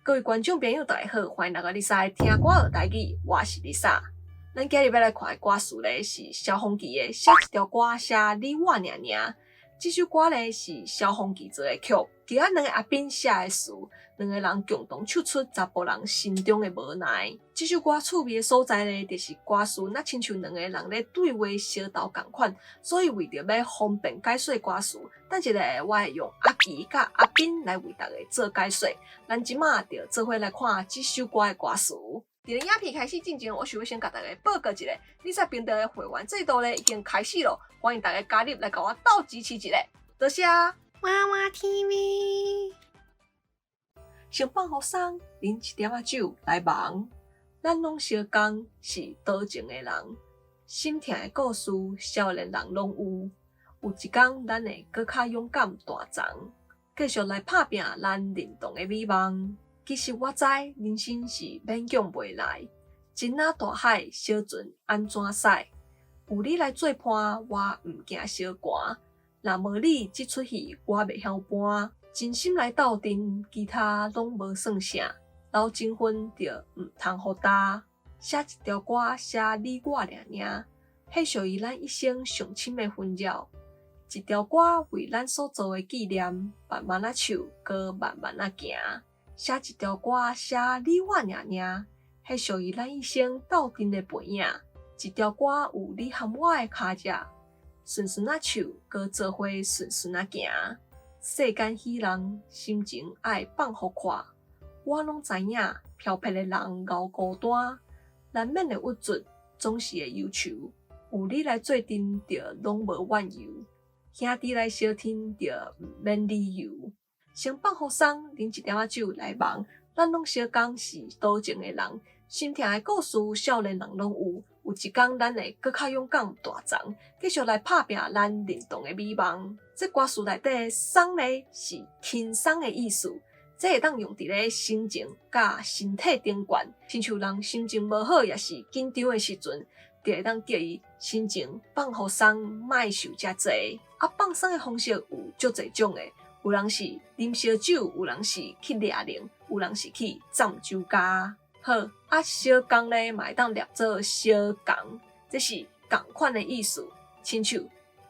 各位觀眾朋友，大家好，歡迎來到麗莎的聽歌學台語，我是麗莎。咱今日欲來看的歌詞咧，是蕭芳琪的《寫一條歌寫你我爾爾》。這首歌咧是蕭芳琪做的曲，其他兩个阿斌寫的詞，兩个人共同唱出查埔人心中的無奈。這首歌趣味的所在咧，就是歌詞若親像兩个人咧對話相投仝款，所以為著欲方便解說歌詞，等一下我會用阿琪佮阿斌來為大家做解說。咱這馬就做伙來看這首歌的歌詞。佇咧影片開始進前，我想欲先共大家報告一下，麗莎頻道的會員制度咧已經開始囉，歡迎大家加入來共我鬥支持一下，多謝。娃娃 TV。先放予鬆，啉一點仔酒來忙。咱攏相仝是多情的人，心疼的故事，少年人攏有。有一工，咱會閣較勇敢大叢，繼續來拍拚咱認同的美夢。其實我知人生是勉強袂來，真若大海，小船按怎駛？有你來做伴，我毋驚相寒。若無你，這齣戲我袂曉搬。真心來鬥陣，其他攏無算啥。留情份就毋通予焦。寫一條歌，寫你我爾爾，彼屬於咱一生上深的紛擾。一條歌為咱所做的紀念，慢慢仔唱，閣慢慢仔行。寫一條歌，寫你我爾爾，彼屬於咱一生鬥陣的背影。一條歌有你和我的跤跡，順順仔唱，閣做伙順順仔行。世間喜人，心情愛放予闊。我攏知影，飄泊的人𠢕孤單，難免會鬱卒，總是會憂愁。有你來做陣，就攏無怨尤。兄弟來相挺，就毋免理由。先放予鬆，啉一點仔酒來忙。咱攏相仝是多情的人，心疼的故事，少年人攏有。有一工，咱會閣較勇敢大叢，繼續來拍拚咱認同的美夢。這歌詞內底的鬆咧是輕鬆的意思，這會當用佇咧心情佮身體頂懸，親像人心情無好，抑是緊張的時陣，就會當叫伊心情放予鬆，莫想遮濟。啊，放鬆的方式有足濟種的。有人是啉燒酒，有人是去掠龍，有人是去浸酒家。好，啊，相仝咧嘛會當念做相仝，這是仝款的意思。親像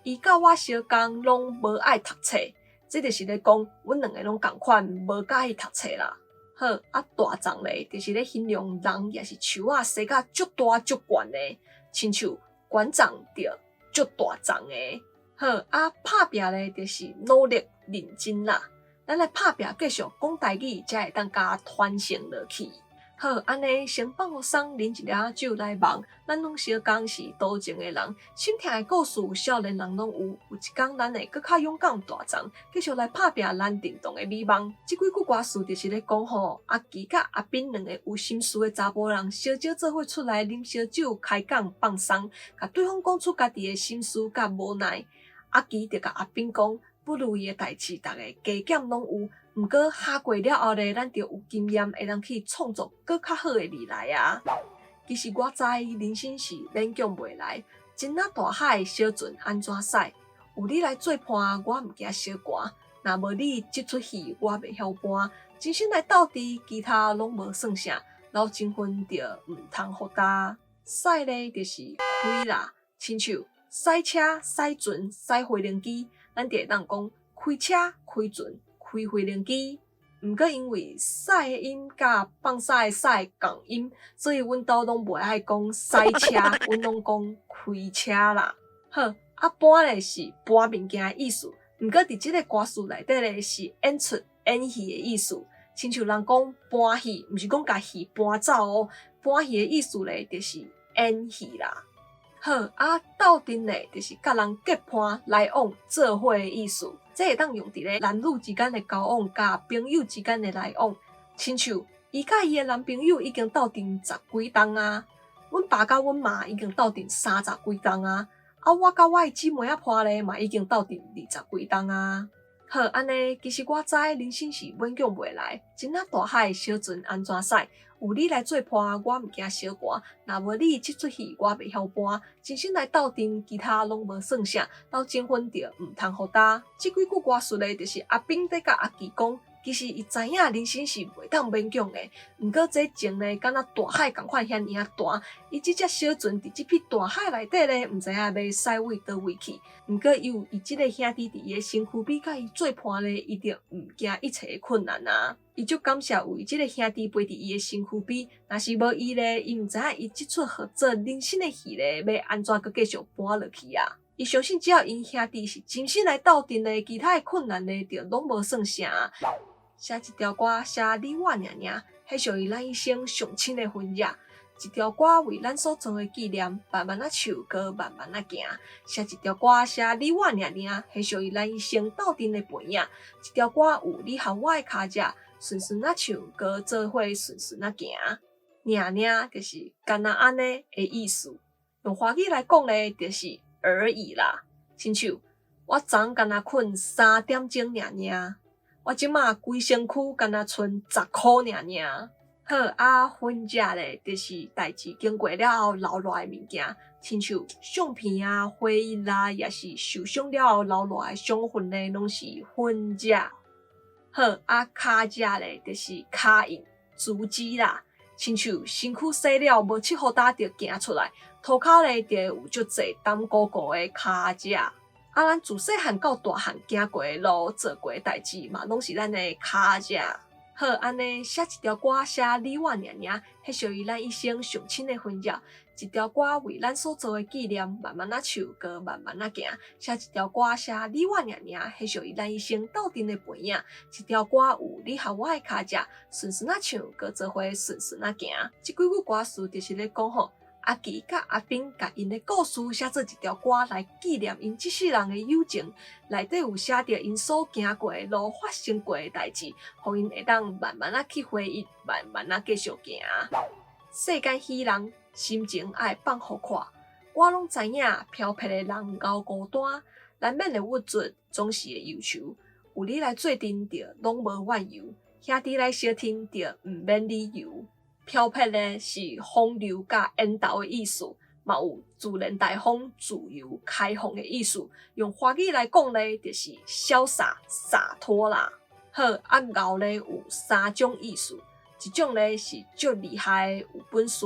伊佮我相仝，攏無愛讀冊，這就是咧講阮兩個攏仝款，無佮意讀冊啦。好，啊，大叢咧，就是咧形容人抑是樹仔生甲足大足懸的，親像館長就足大叢的。好，啊，拍拚咧就是努力認真啦。咱來拍拚繼續講台語，才會當共傳承落去。好，按呢先放予鬆，啉一點酒來忙。咱攏相仝是多情的人，心疼的故事，少年人攏有。有一工，咱會閣較勇敢大叢，繼續來拍拚咱認同的美夢。這幾句歌詞就是咧講吼，阿琪佮阿斌兩个有心事的查埔人，相招做伙出來啉燒酒，開講放鬆，共對方講出家己的心事佮無奈。阿琪就共阿斌講，不如意的代誌，逐个加減攏有。毋過哈過了後咧，咱就有經驗，會當去創造閣較好的未來啊！其實我知人生是勉強袂來，真若大海，小船按怎駛？有你來做伴，我毋驚相寒。若無你，這齣戲我袂曉搬。真心來鬥陣，其他攏無算啥，留情份就毋通予焦。駛咧就是開啦，親像駛車、駛船、駛飛行機，咱就會當講開車、開船、開飛行機。毋過因為駛的音佮放屎的屎仝音，所以阮兜攏袂愛講駛車，阮攏講開車啦。好，啊搬咧是搬物件的意思，毋過佇這个歌詞內底咧是演出、演戲的意思。親像人講搬戲，毋是講共戲搬走哦，搬戲的意思咧就是演戲啦。好，啊鬥陣咧就是佮人結伴來往做伙的意思，這會當用佇咧男女之間的交往，佮朋友之間的來往。親像伊佮伊的男朋友已經鬥陣十幾冬啊，阮爸佮阮媽已經鬥陣三十幾冬啊，啊我佮我的姊妹仔伴咧嘛已經鬥陣二十幾冬啊。好，按呢，其實我知人生是勉強袂來，真若大海，小船按怎駛？有你來做伴，我毋驚相寒。若無你，這齣戲我袂曉搬。真心來鬥陣，其他攏無算啥，留情份就毋通予焦。這幾句歌詞咧，就是阿斌咧共阿琪講，其實伊知影人生是袂當勉強的，毋過這情呢，敢若大海仝款遐爾仔大。伊這隻小船佇這片大海內底咧，毋知影欲駛為佗位去。毋過伊有伊這个兄弟佇伊的身軀邊佮伊做伴咧，伊就毋驚一切的困難啊！伊足感謝有伊這个兄弟陪佇伊的身軀邊，若是無伊咧，伊毋知影伊這齣號做人生的戲咧，欲按怎閣繼續搬落去啊！伊相信只要𪜶兄弟是真心來鬥陣的，其他的困難呢，就攏無算啥。寫一條歌寫你我爾爾，彼屬於咱一生上親的分野。一條歌為咱所做的紀念，慢慢仔唱，閣慢慢仔行。寫一條歌寫你我爾爾，彼屬於咱一生鬥陣的背影。一條歌有你和我的跤跡，順順仔唱，閣做伙順順仔行。爾爾就是敢若按呢的意思。用華語來講咧，就是而已啦。親像我昨昏敢若睏三點鐘爾爾，我這馬規身軀敢若賰十箍爾爾。好啊，痕跡咧，就是代誌經過了後留落來的物件，親像相片啊、回憶啦，抑是受傷了後留落來的傷痕咧，攏是痕跡。好啊，跤跡咧，就是跤印、足跡啦。親像身軀洗了無七雨焦就行出來，塗跤咧就會有足濟澹糊糊的跤跡。啊，咱自細漢到大漢行過的路、做過的代誌嘛，攏是咱的跤跡。好，按呢寫一條歌，寫你我爾爾，彼屬於咱一生上親的痕跡。一條歌為咱所做的紀念，慢慢仔唱，閣慢慢仔行。寫一條歌，寫你我爾爾，彼屬於咱一生鬥陣的背影。一條歌有你和我的跤跡，順順仔唱，閣做伙順順仔行。這幾句歌詞就是咧講吼，阿奇佮阿斌共𪜶的故事寫做一條歌來紀念𪜶這世人的友情，內底有寫著𪜶所行過的路、發生過的代誌，予𪜶會當慢慢仔去回憶，慢慢仔繼續行。世間喜人，心情愛放予闊。我攏知影，飄泊的人𠢕孤單，難免會鬱卒，總是會憂愁。有你來做陣，就攏無怨尤；兄弟來相挺，就毋免理由。飄泊咧是風流佮緣投的意思，嘛有自然大方、自由、開放的意思。用華語來講咧，就是瀟灑、灑脫啦。好，啊𠢕咧有三種意思，一種咧是足厲害的，有本事，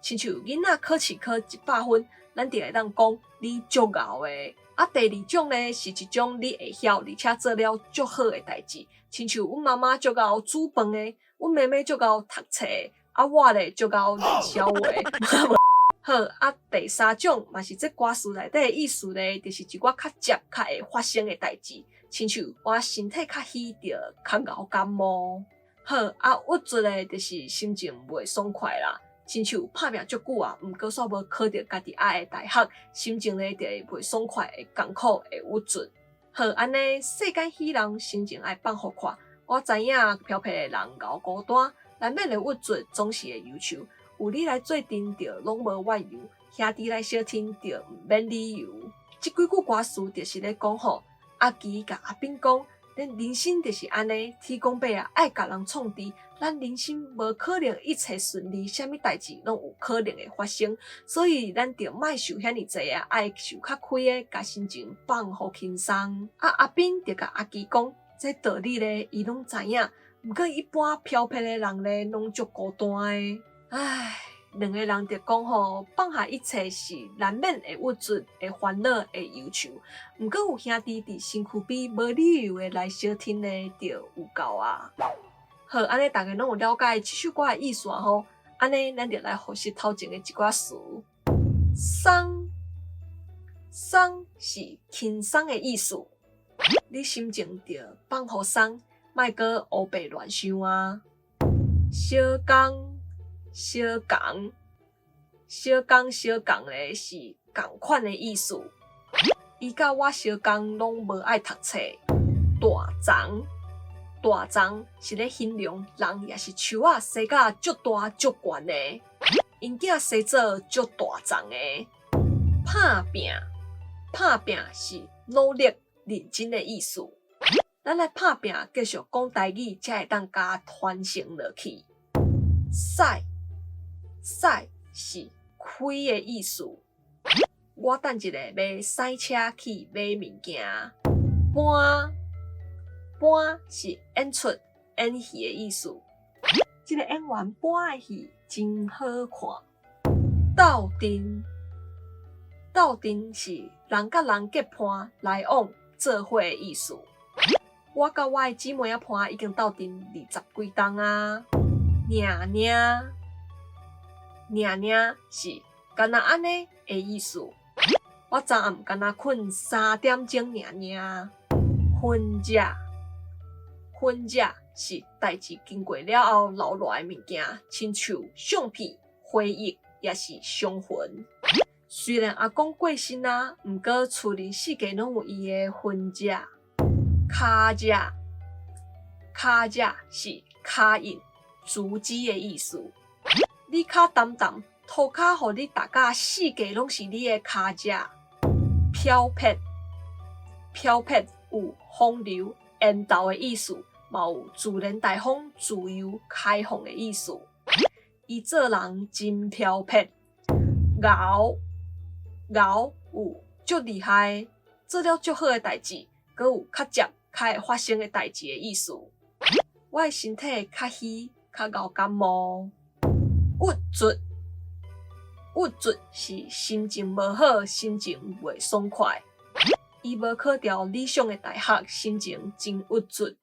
親像囡仔考試考100分，咱就會當講你足𠢕的。啊，第二種咧是一種你會曉，而且做了足好的代誌，親像阮媽媽足𠢕煮飯的，阮妹妹足𠢕讀冊的，啊我咧足𠢕練痟話。好，啊第三種嘛是這歌詞內底的意思咧，就是一寡較捷較會發生的代誌，親像我身體較虛，就較𠢕感冒。好，啊鬱卒咧，就是心情袂爽快啦。親像拍拚足久啊，毋過煞無考著家己愛的大學，心情咧就會袂爽快，會艱苦，會鬱卒。好，按呢世間喜人，心情愛放予闊。我知影飄泊的人𠢕孤單，難免會鬱卒，總是會憂愁。有你來做陣，就攏無怨尤；兄弟來相挺，就毋免理由。這幾句歌詞就是咧講吼，阿奇共阿斌講，咱人生就是按呢，天公伯啊愛共人創治，咱人生無可能一切順利，啥物代誌攏有可能會發生，所以咱就莫想遐爾濟啊，愛想較開的，共心情放予輕鬆。啊，阿斌就共阿奇講，這道理咧，伊攏知影，毋過一般飄泊的人咧，攏足孤單的。唉，兩个人就講吼，放下一切是難免會鬱卒、會煩惱、會憂愁。毋過有兄弟佇身軀邊，無理由的來相挺咧，就有夠啊。好，按呢逐家攏有了解這首歌的意思吼。按呢，咱就來複習頭前的一寡詞。鬆，鬆是輕鬆的意思。你心情著放予鬆，莫閣烏白亂想啊。相仝。相仝，相仝相仝咧是仝款的意思。伊佮我相仝，攏無愛讀冊。大欉，大欉是咧形容人抑是樹仔生甲足大足懸的，𪜶囝生做足大欉的。拍拚，拍拚是努力認真的意思。咱來拍拚，繼續講台語，才會當共傳承落去。駛。駛是開的意思。我等一下欲駛車去買物件。搬，搬是演出演戲的意思。這个演員搬的戲真好看。鬥陣，鬥陣是人佮人結伴來往做伙的意思。我佮我的姊妹仔伴已經鬥陣二十幾冬啊。爾爾，爾爾是敢若按呢的意思。我昨暗敢若睏三點鐘爾爾。薰食，薰食是代誌經過了後留落來的物件，親像相片、回憶，抑是傷痕。雖然阿公過身啊，毋過厝裡四界攏有伊的痕跡。跤跡，跤跡是跤印、足跡的意思。你跤澹澹，塗跤予你踏甲四界攏是你的跤跡。飄撇，飄撇有風流、緣投的意思，嘛有自然大方、自由、開放的意思。伊做人真飄撇，𠢕𠢕有足厲害，做了足好的代誌，閣有較捷、較會發生的代誌的意思。我的身體較虛，較𠢕感冒。鬱卒，鬱卒是心情無好，心情袂爽快。伊無考著理想的大學，心情真鬱卒。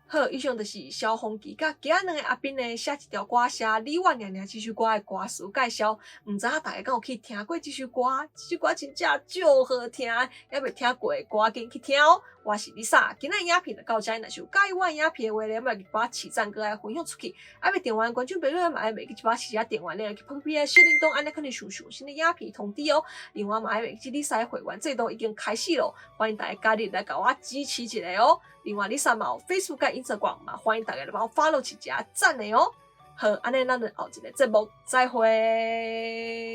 好，以上就是蕭鳳奇佮其他兩个阿賓呢寫一條歌，寫你我爾爾這首歌的歌詞介紹。毋知影大家敢有去聽過這首歌？這首歌真正足好聽，猶未聽過的，趕緊去聽哦。我是 Lisa，今仔影片就到這，若是有佮意我的影片的話咧，莫記把起讚閣來分享出去。猶未訂閱觀眾朋友嘛，愛袂記一擺設下訂閱咧，去旁邊的小鈴鐺，按呢可能上上新的影片通知哦。另外嘛，愛袂記 Lisa 的會員制度已經開始咯，歡迎大家加入來共我支持一下哦。另外，Lisa 嘛有 Facebook 佮 Instagram 嘛，歡迎大家來幫我 follow 一下讚的哦。好，按呢咱就後一个節目再會。